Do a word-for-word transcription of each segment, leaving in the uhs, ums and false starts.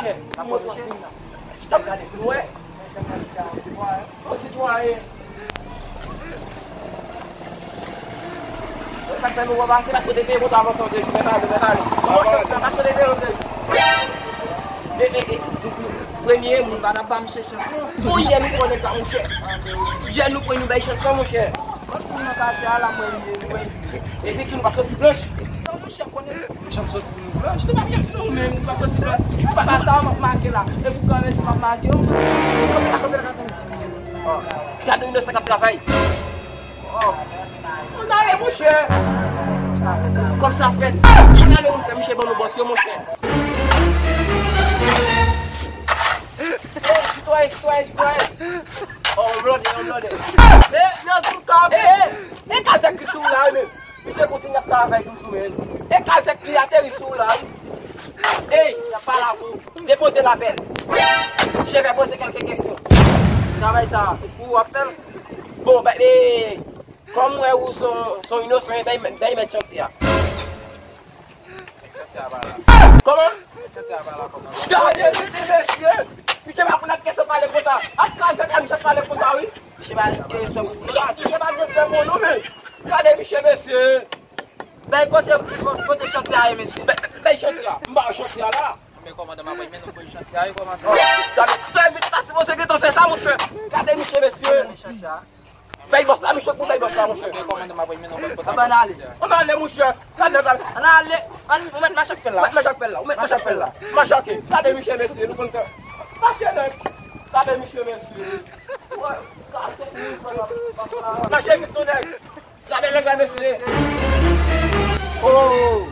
N ap pran chèf la. N ap gade pou nou wè. Yon sitwayen. Sa k fè nou wè pase, paske w te peye kontravansyon de jou, mèt ale, mèt ale. Paske w te peye yon de jou. E, e, e, premye moun pa t ap ba misye chans non. Pou yè nou konnen sa, monchè. Yè nou pran nou bay chans non, monchè. Kot moun nan katye a la, mwen, mwen, mwen. Epi tou nou pa soti blanch. Non, monchè, konnen. Janm soti pou nou blanch. Nou pa byen di nou, men nou pa soti blanch. Pa sa, m ap make la. E pou granmesi m ap make yo. Kanpe la, kanpe la, kanpe la. Gade yon inosan k ap travay. Ann ale, monchè. Kòb sa fèt. Ann ale, monchè, misye ban nou bòs yo, monchè. Ey, sitwayen, sitwayen, sitwayen. Oh, yon blòdè, yon blòdè. E, yo di m kanpe. E, e kazèk ki sou la, men. Misye kontinye ap travay toujou, men. E kazèk ki ateri sou la, wi. Ey, y ap pale avè w. Depoze lapèl. Je vais poser quelques questions. Travay sa, pou w ap fè l. Bon, ben, e, kòm mwen ou son, son inosan, bay, bay mèt chantier a. Kòman? Gade, mesye, mesye! Misye pa konn ak kiyès ap pale konsa. Ak kazèk la, misye ap pale konsa, wi. Misye pa gen respè pou nou. Misye pa gen respè pou nou, men. Gade, misye, mesye. Bay kote, kote chantier a ye, mesye. Bay, bay chantier a. M ba w chantier a la. Men kòmandan, m ap mennen w kote chantier a ye, kòmandan. Gade, trè vit la, sipoze gentan fè sa, monchè. Gade, misye, mesye. Bay bòs la, misye, pou bay bòs la, monchè. Ann ale. Ann ale, monchè. Gade, gade. Ann ale. Ann, ou mèt mache ak pèl la. Ou mèt mache ak pèl la. Ou mèt mache ak pèl la. Mache ak. Gade, misye, mesye, nou konn fè. Mache nèg. Gade, misye, mesye. Mache vit, non, nèg. Gade nèg la, mesye. Oh.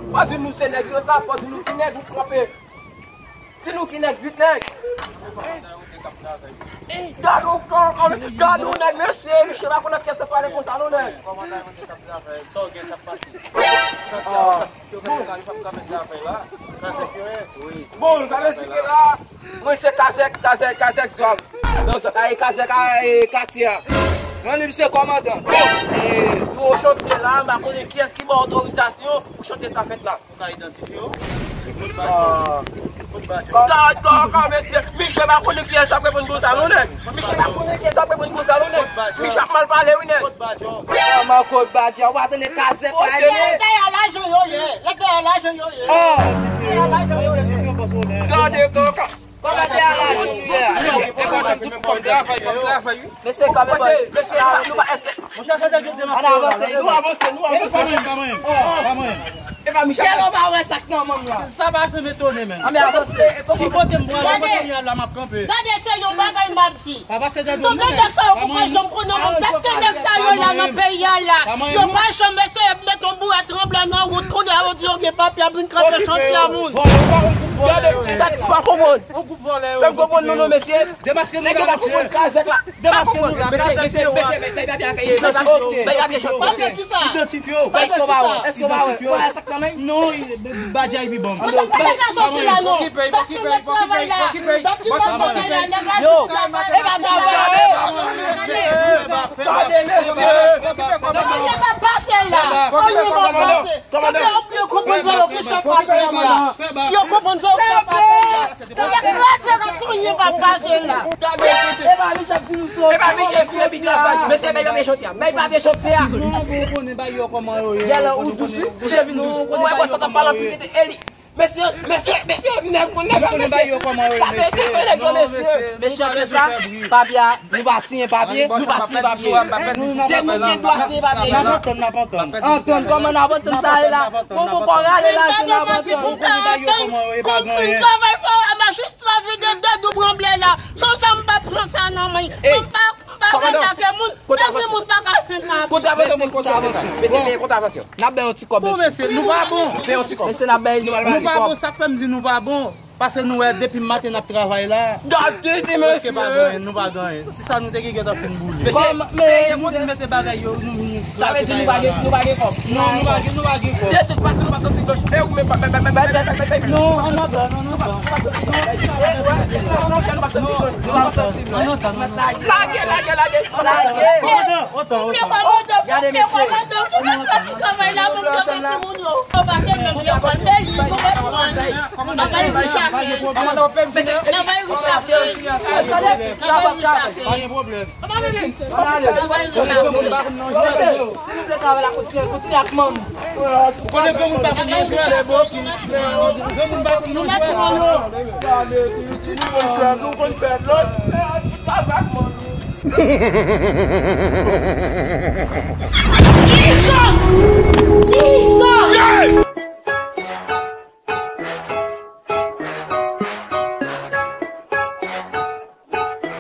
Fò di nou se nèg yo sa, fò di nou ki nèg ou kanpe. Di nou ki nèg vit nèg. Gad yon, gad yon nèg, mesye, misye pa konn ak kiyès ap pale konsa non, nèg. Bon, sa vle di ke la, mwen se kazèk, kazèk, kazèk zòm. Donk, sa e kazèk a, e katye a. Mwen menm se kòmandan. Bon, e, nou o chantye la, m pa konnen kiyès ki ba w otorizasyon pou chantye sa fèt la. Ou ka idantifye w? Kot badjè w? Gad kò, kò, mesye, misye pa konnen kiyès ap reponn konsa non, nèg. Misye pa konnen kiyès ap reponn konsa non, nèg. Misye ap mal pale, wi, nèg. Kot badjè w? Kòman kot badjè? Ou pa tande kazèk la ye? Lè dèyè lajan yo ye. Lè dèyè lajan yo ye. Lè dèyè lajan yo ye. Gade kò, kò. Kòman te a lajan nou ye a? Mesye, kanpe bò. Mesye, nou pa, nou pa, èske Ann avanse. Nou avanse, nou avanse. Kè nou pa wè sa k nan men m la. Sa pa fè m etone, men. Ann avanse. Ki kote m prale, kote m ye a la, m ap kanpe. Gade, se yon bagay m ap di. Sanble nèg sa yo poko janm konnen yon gate nèg sa yo la nan peyi a la. Yo pa janm eseye met yon bourèt tranble nan wout, kounye a yo di yo gen papye ap vin kraze chantye a moun. Gade, sa ki pa konprann. Fè m konprann nou non, mesye. Nèg yo pa konprann kazèk la. Demaske nou la, mesye, mesye, mesye, bay papye a, bay papye chantye. Papye kisa? Idantifye w. Èske w pa wè? Èske w pa wè? Ou pa wè sa k nan men? Non, badjè a epi ban m. Ou pa ka soti la non. Dat ki mèt travay la. Dat ki mèt travay la. Yo, e pa travay. Gade, mesye. Nèg yo pa pase la. Nèg yo pa pase. Yo konprann sa yo ki fè pase la. Yo konprann sa yo ki fè pase la. Yo kraze la, tou ye pa pase la. E pa Michel ki di nou soti. E pa Michel ki fè bit la. Mesye, bay papye chantye a. Bay papye chantye a. Non, bon, ou konnen bagay yo kòman yo ye. Gèlè ou dous, wi. Ou chè vin dous. Ou wè, bòs la t ap pale anpil, mete eli. Mesye, mesye, mesye, nèg, nèg, mesye. Mesye, mesye, mesye. Mesye, mesye, sa, papye a, nou pa siyen papye, nou pa siyen papye. Se nou ki dwa siyen papye. N ap antann, n ap antann. Antann, kòman n ap antann sa ye la? Bon, bon, kò rale la, se n ap antann. Ou konnen bagay yo kòman yo ye, pa gen anyen. Travay fò, majistra vide de doub ranble la. Son sa m pa pran sa nan men. M pa, m pa atake moun. Kontravensyon. Kontravensyon. Mesye, kontravensyon. Mesye, peye kontravensyon. N ap bay yon ti kòb, mesye. Bon, mesye, nou pa bon. Peye yon ti kòb. Mesye, n ap bay yon ti kòb. Nou pa bon, sa k fè m di nou pa bon. Paske nou wè depi maten n ap travay la. Gade, mesye. Prèske pa gen anyen, nou pa gen anyen. Ti sa nou te gen gentan fin boule. Mesye, mesye, moun mete bagay yo, nou vini. Sa vle di nou pa gen, nou pa gen kòb. Non, nou pa gen, nou pa gen kòb. De tout fason, nou pa soti gòch. E ou menm, pa, pa, non, ann atann, ann atann. Nou pa soti gòch. Nou pa soti gòch. Lage, lage, lage. Lage. Otan, otan, otan. Gade, mesye. Pa gen pwoblèm. Nan bay Richard fè. Nan bay Richard fè. Pa gen pwoblèm. Nan bay Richard fè. Silvouplè, travay la, kontinye, kontinye ak manmi. Konnen granmoun pa konn non jwèt. Granmoun pa konn non jwèt. Gade, nou konn fè vlòg. Jesus! Jesus!